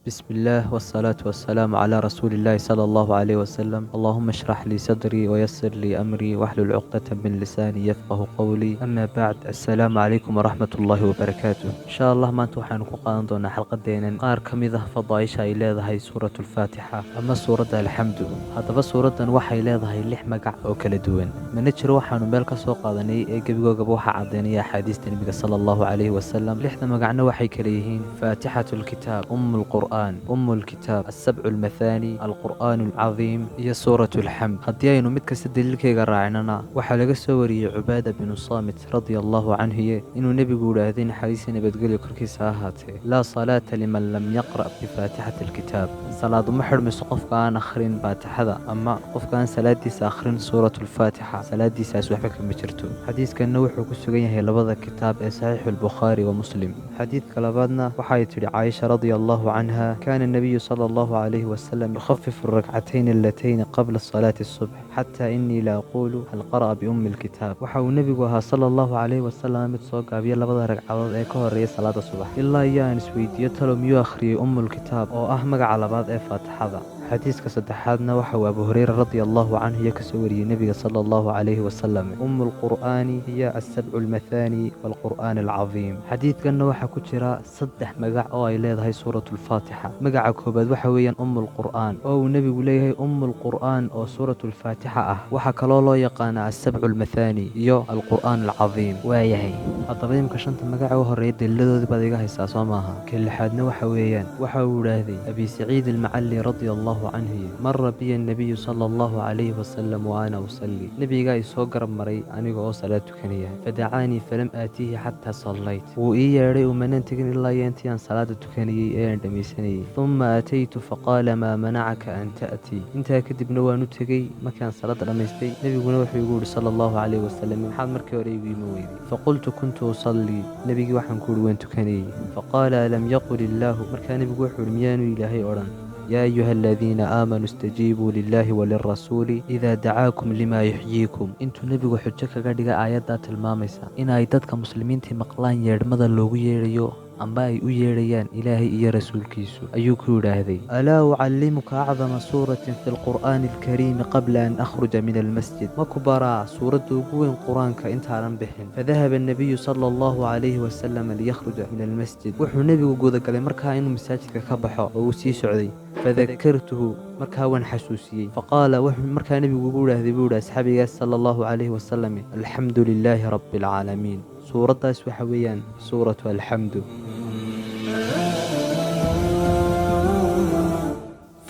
بسم الله والصلاة والسلام على رسول الله صلى الله عليه وسلم. اللهم اشرح لي صدري ويسر لي أمري واحلل عقدة من لساني يفقه قولي. أما بعد، السلام عليكم ورحمة الله وبركاته. إن شاء الله maanta waxaanu ku qaadan doonaa xalqadeenan qaar ka mid ah fadaaisha ay leedahay Suuratu Alfaatixa ama suuradda Alxamdu. Haddaba suuraddan waxay leedahay lix magac oo kala duwan, mana jiro waxaanu meel ka soo qaadanay ee gebigoogaba waxaa caddeynaya axaadiista Nebiga sala Allahu calayhi wasalam. Lixda magacna waxay kala yihiin Faatixatu Alkitaab, Umu Alqur'aan, Umu Alkitaab, Asabcu Almathaani, Alqur'aan Alcadiim iyo Suuratu Alxamd. Haddii aynu mid kasta daliilkayga raacinana, waxaa laga soo wariyey Cubaada binu Saamit radia Allahu canhuye inuu Nebigu idhaahday, naxariista nabadgelyo korkiisa ha ahaatee: "Laa salaata liman lam yaqra' bifaatixati alkitaab." Salaad uma xidhmayso qofka aan akhrin faatixada ama qofka aan salaadiisa akhrin Suuratu Alfaatixa, salaadiisaas waxba kama jirto. Xadiiskanna wuxuu ku sugan yahay labada kitaab ee Saxiixu Albukhaari wa Muslim. Xadiidka labaadna waxay tidhi Caaisha radia Allahu canha: "Kaana الnabiyu sala Allahu calayhi wasalam yukhafifu alrakcatayn allatayni qabla salaati الsubx, xataa inii la aquulu hal qara'a biummi alkitaab." Waxa uu Nebigu ahaa sala Allahu calayhi wasalam mid soo gaabiya labada ragcadood ee ka horeeya salaada subax, ilaa iyo aan isweydiiyo talow miyuu akhriyey Ummulkitaab oo ah magaca labaad ee Faatixada. Xadiiska saddexaadna waxa uu Abu Hureyra radia Allahu canhu iyo kasoo wariyey Nebiga sala Allahu calayhi wasalam: "Umu alqur'aani hiya asabcu almathaani waalqur'aan alcadiim." Xadiidkanna waxaa ku jira saddex magac oo ay leedahay Suuratu Alfaatixa. Magaca koobaad waxa weeyaan Umu Alqur'aan, oo uu Nebigu leeyahay Umu Alqur'aan oo Suuratu Alfaatixa ah. Waxaa kaloo loo yaqaanaa Asabcu Almathaani iyo Alqur'aan Alcadiim. Waayahay, haddaba imika shanta magaca u horreeya daliiladoodii baad iga haysaa, soo maaha? Ka lixaadna waxa weeyaan waxa uu idhaahday Abi Saciid Almacalli radia Allahu canhu: "Mara biya annabiyu sala Allahu calayhi wasalam wa ana usalli." Nebigaa i soo garab maray aniga oo salaad tukanaya. "Fadacaanii falam aatiihi xataa sallayt." Wuu ii yeedhay, umanan tegin ilaa iyo intii aan salaada tukanayey ee aan dhammaysanayey. "Uma aataytu faqaala: maa manacaka an ta'tii?" Intaa kadibna waan u tegey markaan salaada dhammaystay. Nebiguna wuxuu igu yidhi sala Allahu calayhi wasalam: "Maxaad markii hore igu iman weyday?" "Faqultu kuntu usallii." Nebigii waxaan ku idhi: "Waan tukanayey." "Faqaala: alam yaqul illaahu?" Markaa Nebigu wuxuu yidhi: "Miyaanu Ilaahay odhan: yaa ayuha aladiina aamanuu istajiibuu lilaahi walirasuuli idaa dacaakum limaa yuxyiikum?" Intuu Nebigu xujo kaga dhigay aayaddaa tilmaamaysa inay dadka muslimiintii maqlaan yeedhmada loogu yeedhayo amba ay u yeedhayaan Ilaahay iyo rasuulkiisu, ayuu ku yidhaahday: "Alaa ucallimuka acdama suuratin fi lqur'aani alkariimi qabla an akhruja min almasjid? Ma ku baraa suuradda ugu weyn Qur-aanka intaanan bixin?" Fadahaba annabiyu sala Allahu calayhi wasalam liyakhruja min almasjid. Wuxuu Nebigu gudagalay markaa inuu masaajidka ka baxo oo uu sii socday. "Fadakartuhu." Markaa waan xasuusiyey. "Faqaala." Wuxuu markaa Nebigu ugu idhaahday, buu yidhi asxaabigaas sala Allahu calayhi wasalam: "Alxamdu lilaahi rabbi alcaalamiin." Suuraddaas waxa weeyaan Suuratu Alxamdu.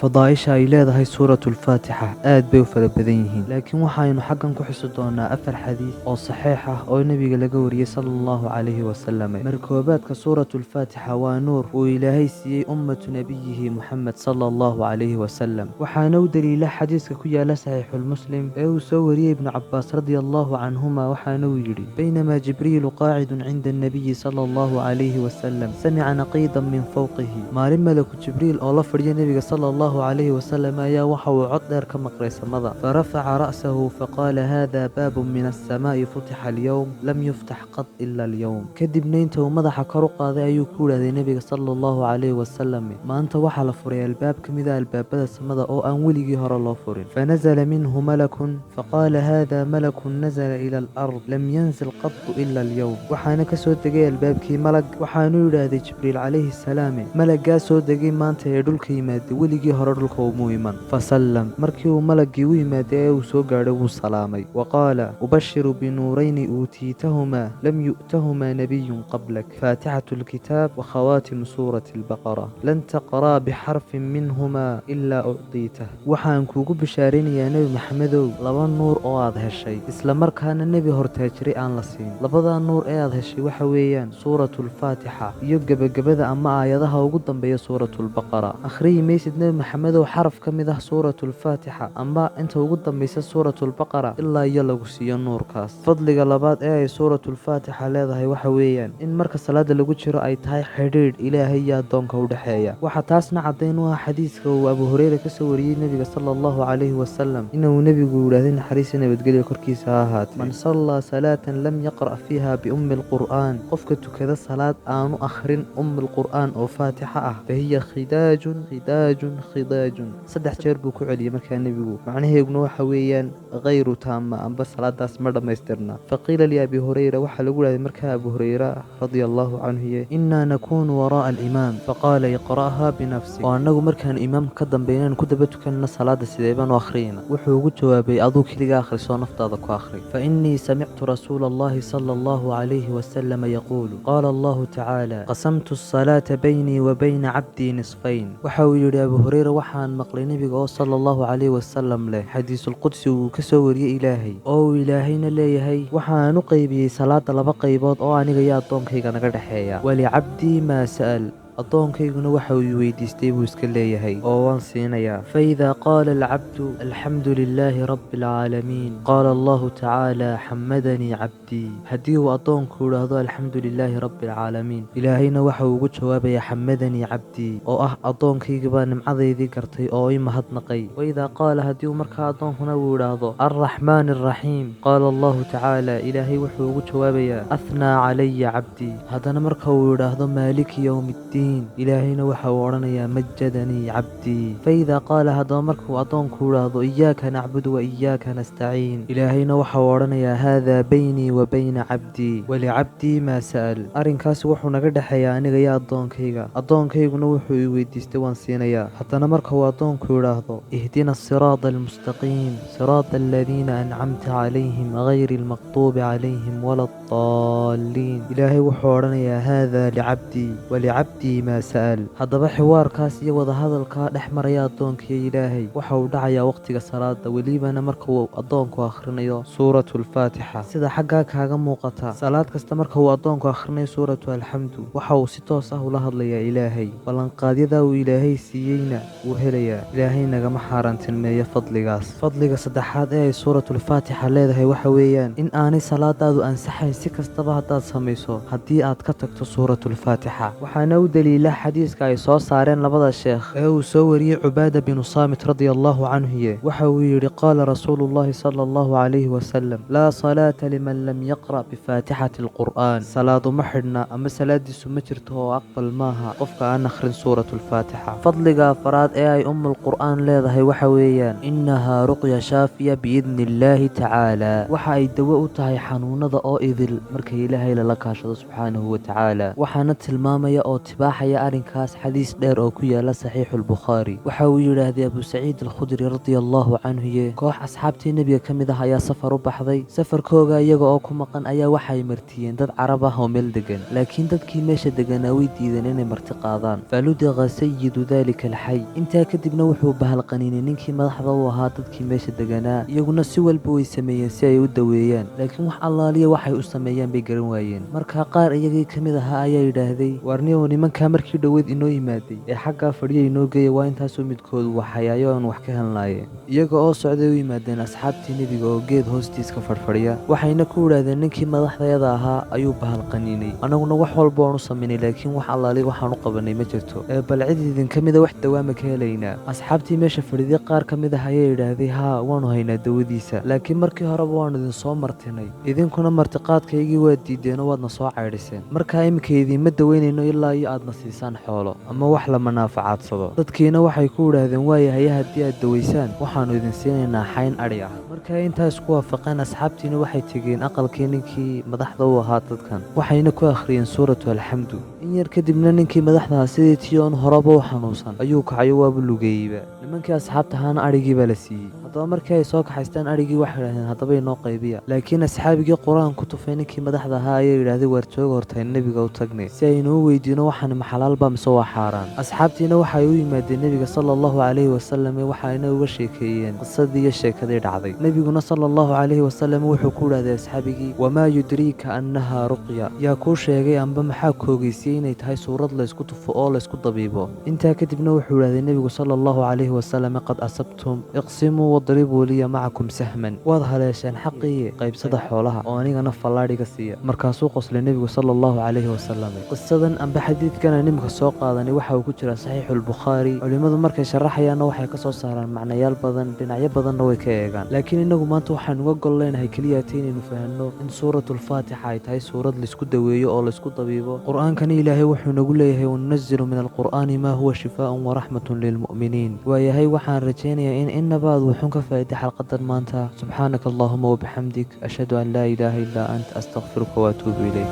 Fadaaisha ay leedahay Suuratu Alfaatixa aad bay u fara badan yihiin, laakiin waxaynu xaggan ku xusi doonaa afar xadiis oo saxiix ah oo Nebiga laga wariyey sala Allahu calayhi wasalam. Mar koobaadka, Suuratu Alfaatixa waa nuur uu Ilaahay siiyey ummatu nebiyihi Muxamed sala Allahu calayhi wasalam. Waxaana u daliila xadiiska ku yaala Saxiixulmuslim ee uu soo wariyey Ibnu Cabaas radia Allahu canhuma. Waxaana uu yidhi: "Baynamaa Jibriilu qaacidun cinda annabiyi sala Allahu calayhi wasalam, samica naqiidan min fawqihi." Maalin malaku Jibriil oo la fadhiya Nebiga sala Allahu calayhi wasalam ayaa waxa uu cod dheer ka maqlay samada. "Farafaca ra'sahu faqaala: hada baabun min alsamaa'i futixa alyowm, lam yuftax qad ila alyowm." Kadibna inta uu madaxa kor u qaaday ayuu ku idhahday Nebiga sala Allahu calayhi wasalam: "Maanta waxaa la furay albaab ka mid a albaabada samada oo aan weligii hore loo furin." "Fanazala minhu malakun faqaala: hada malakun nazala ila alard, lam yanzil qadu ila alyowm." Waxaana ka soo degay albaabkii malag. Waxaanuu yidhaahday Jibriil calayhi salaame: "Malaggaa soo degay maanta ee dhulka yimaaday weligii hore dhulka umuu iman." "Fasallam." Markii uu malaggii u yimaaday ee uu soo gaadhay, wuu salaamay. "Wa qaala: ubashiru binuurayni uutiitahumaa lam yu'tahumaa nabiyun qablak, faatixatu alkitaab wa khawaatimu suurati albaqara. Lan taqraa bixarfin minhumaa ilaa ucdiitah." "Waxaan kuugu bishaaraynayaa, Nebi Maxamedow, laba nuur oo aad heshay, isla markaana nebi hortaajiray aan la siin. Labadaa nuur ee aad heshay waxa weeyaan Suuratu Alfaatixa iyo gebagabada ama aayadaha ugu dambeeya Suuratu Albaqara. Akhriyi maysid, Nebi Maxamed." Maxamedow xaraf ka mid ah Suuratulfaatixa amba inta ugu dambaysa Suuratulbaqara ilaa iyo lagu siiyo nuurkaas. Fadliga labaad ee ay Suuratulfaatixa leedahay waxa weeyaan in marka salaada lagu jiro ay tahay xidhiidh Ilaahay iyo addoonka u dhexeeya. Waxaa taasna caddayn u ah xadiiska uu Abu Hureyre kasoo wariyey nebiga sala allahu calayhi wasalam, inuu nebigu yidhaahday, naxariis iyo nabadgelyo korkiisa ha ahaatee: "Man sallaa salaatan lam yaqra' fiiha biummi alqur'aan", qofka tukada salaad aanu akhrin ummi alqur'aan oo faatixa ah, "fahiya khidaajun, khidaajun, khidaajun". 3 jeer buu ku celiyey markaa nebigu. Macnaheeguna waxa weeyaan khayru taama, amba salaadaas ma dhammaystirna. Faqiila liAbi Hureyra, waxaa lagu yidhahday markaa Abu Hureyra radia allahu canhu: "Innaa nakuunu waraa'a alimaam." Faqaala: "Iqra'haa binafsik." Oo annagu markaan imaamka ka dambeynaan ku daba tukanna salaada, sidee baan u akhriyayna? Wuxuu ugu jawaabay: "Aduu keliga akhrisoo naftaada ku akhri. Fa innii samictu rasuula allahi sala allahu calayhi wasalama yaquulu: qaala allahu tacaala: qasamtu asalaata baynii wa bayna cabdii nisfayn." Waxa uu yidhi Abu Hureyra: waxaan maqlay nebiga oo sala allahu calayhi wasalam leh xadiisulqudsi uu ka soo wariyey Ilaahay, oo uu Ilaahayna leeyahay: waxaan u qaybiyey salaada laba qaybood oo aniga iyo addoonkayga naga dhexeeya. Walicabdii maa sa'al, addoonkayguna waxa uu weydiistay buu iska leeyahay oo waan siinayaa. Faidaa qaala alcabdu: alxamdu lilaahi rabbi alcaalamiin, qaala allahu tacaala: xamadanii cabdii. Haddii uu addoonku idhaahdo alxamdu lilaahi rabbi alcaalamiin, Ilaahayna waxa uu ugu jawaabayaa: xamadanii cabdii, oo ah addoonkaygabaa nimcadaydii gartay oo ii mahadnaqay. Waidaa qaala, haddii uu markaa addoonkuna uu idhaahdo alraxmaani alraxiim, qaala allahu tacaala, Ilaahay wuxuu ugu jawaabayaa: athnaa calaya cabdii. Haddana marka uu idhaahdo maaliki yowmi ddiin, Ilaahayna waxa uu odhanayaa: majadanii cabdii. Faidaa qaala, haddaba markuu addoonku idhaahdo iyaaka nacbudu wa iyaaka nastaciin, Ilaahayna waxa uu odhanayaa: haadaa baynii wa bayna cabdii, walicabdii maa sa'al. Arrinkaasi wuxuu naga dhexeeyaa aniga iyo addoonkayga, addoonkayguna wuxuu i weydiistay waan siinayaa. Haddana marka uu addoonku idhaahdo ihdina asiraada almustaqiim, siraada aladiina ancamta calayhim, gayri almaqduubi calayhim wala addaaliin, Ilaahay wuxuu odhanayaa: haadaa licabdii, walicabdii maa sa'al. Haddaba xiwaarkaas iyo wadahadalkaa dhex maraya addoonkiiyo Ilaahay waxa uu dhacayaa waqtiga salaada, welibana marka uu addoonku akhrinayo Suuratulfaatixa. Sida xaggaa kaaga muuqata, salaad kasta marka uu addoonku akhrinayo Suuratu Alxamdu, waxa uu si toos ah ula hadlayaa Ilaahay. Ballanqaadyadaa uu Ilaahay siiyeyna wuu helayaa. Ilaahay nagama xaaraantilmeeyo fadligaas. Fadliga saddexaad ee ay Suuratulfaatixa leedahay waxa weeyaan in aanay salaadaadu ansaxayn si kastaba haddaad samayso haddii aad ka tagto Suuratulfaatixa. Waxaana u daliila xadiiska ay soo saareen labada sheekh ee uu soo wariyey Cubaada binu Saamit radia allahu canhuye. Waxa uu yidhi: qaala rasuulu llahi sala allahu calayhi wasalam: laa salaata liman lam yaqra' bifaatixati alqur'aan. Salaadu ma xidhna ama salaadiisu ma jirto oo aqbal maaha qofka aan akhrin Suuratulfaatixa. Fadliga afaraad ee ay Ummulqur'aan leedahay waxa weeyaan innahaa ruqya shaafiya biidni illaahi tacaala. Waxa ay dawo u tahay xanuunada oo idil marka Ilaahay lala kaashado subxaanahu wa tacaala. Waxaana tilmaamaya oo tibaaxaya arrinkaas xadiis dheer oo ku yaala Saxiixulbukhaari. Waxa uu yidhaahday Abu Saciid Alkhudri radia allahu canhuye: koox asxaabtii nebiga ka mid ah ayaa safar u baxday. Safarkooga iyaga oo ku maqan ayaa waxay martiyeen dad Carab ah oo meel degan, laakiin dadkii meesha deganaa way diideen inay marti qaadaan. Faludiqa sayidu dalika alxay. Intaa kadibna wuxuu bahalqaniinay ninkii madaxda u ahaa dadkii meesha deganaa. Iyaguna si walba way sameeyeen si ay u daweeyaan, laakiin wax allaaliya waxay u sameeyaan bay garan waayeen. Markaa qaar iyagii ka mid ahaa ayaa yidhaahday: waarniyow, nimankaa markii dhoweyd inoo yimaaday ee xaggaa fadhiya inoo geeya, waa intaasoo midkoodu waxayaayo aan wax ka helnaaye. Iyaga oo socday u yimaadeen asxaabtii nebiga oo geed hoostiis ka fadhfadhiya. Waxayna ku idhaahdeen: ninkii madaxdayada ahaa ayuu bahalqaniinay, annaguna wax walba waan u samaynay, laakiin wax allaali waxaan u qabanay ma jirto, ee bal cid idinka mida wax dawaama ka helaynaa? Asxaabtii meesha fadhiday qaar ka mid ah ayaa yidhaahday: haa, waanu haynaa dawadiisa, laakiin markii horeba waanu idinsoo martinay, idinkuna martiqaadkaygii waad diideenoo waadna soo caydhiseen. Markaa iminka idiinma daweynayno ilaa iyo aadna siisaan xoolo ama wax la manaafacadsado. Dadkiina waxay ku idhaahdeen: waayahaye, haddii aad dawaysaan waxaannu idin siinaynaa xayn adhi ah. Markay intaa isku waafaqeen, asxaabtiina waxay tegeen aqalkii ninkii madaxda u ahaa dadkan, waxayna ku akhriyeen Suuratu Alxamdu. In yar kadibna ninkii madaxdaha sidii tii oon horeba u xanuunsan ayuu kacayo, waabu lugeeyeyba. Nimankii asxaabta ahaana adhigii baa la siiyey. Haddaba markii ay soo kaxaysteen adhigii, waxay yidhahdeen, "Haddaba inoo qaybiya." Laakiin asxaabigii Qur-aan ku tufay ninkii madaxda ahaa ayaa yidhaahday, "Waar jooga, hortayn nebiga u tagnay si aynuu weydiino waxaan ma xalaalba mise waa xaaraan." Asxaabtiina waxay u yimaadeen nebiga sala Allahu calayhi wasalam, waxayna uga sheekeeyeen qisadii iyo sheekadii dhacday. Nebiguna sala Allahu calayhi wasalam wuxuu ku idhahday asxaabigii, "Wamaa yudriika annahaa ruqya?" Yaa kuu sheegay amba maxaa koogeysiyey inay tahay suurad laysku tufo oo laysku dabiibo? Intaa kadibna wuxuu idhahday nebigu sala Allahu calayhi wasalam, "Qad asabtum, iqsimuu wadribuu liya macakum sahman." Waad haleesheen xaqii, qaybsada xoolaha oo anigana fallaadhiga siiya. Markaasuu qoslay nebigu sala Allahu calayhi wasalam. Qisadan amba xadiidkan aan imika soo qaadanay waxa uu ku jiraa Saxiixulbukhaari. Culimmadu markay sharaxayaanna waxay ka soo saaraan macnayaal badan, dhinacyo badanna way ka eegaan, laakiin innagu maanta waxaanu uga gol leenahay keliyaata inaynu fahanno in Suuratulfaatixa ay tahay suurad laysku daweeyo oo laysku dabiibo. Qur-aankani Ilaahay wuxuu nagu leeyahay, "Wanunazilu min alqur'aani maa huwa shifaaun waraxmatun lilmu'miniin." Waayahay, waxaan rajaynayaa in inabaad wuxuun ka faa'iday xalqadan maanta. Subxaanaka Allahuma wabixamdik, ashhadu an laa ilaaha illaa ant, astakfiruka waatuubu ilayk.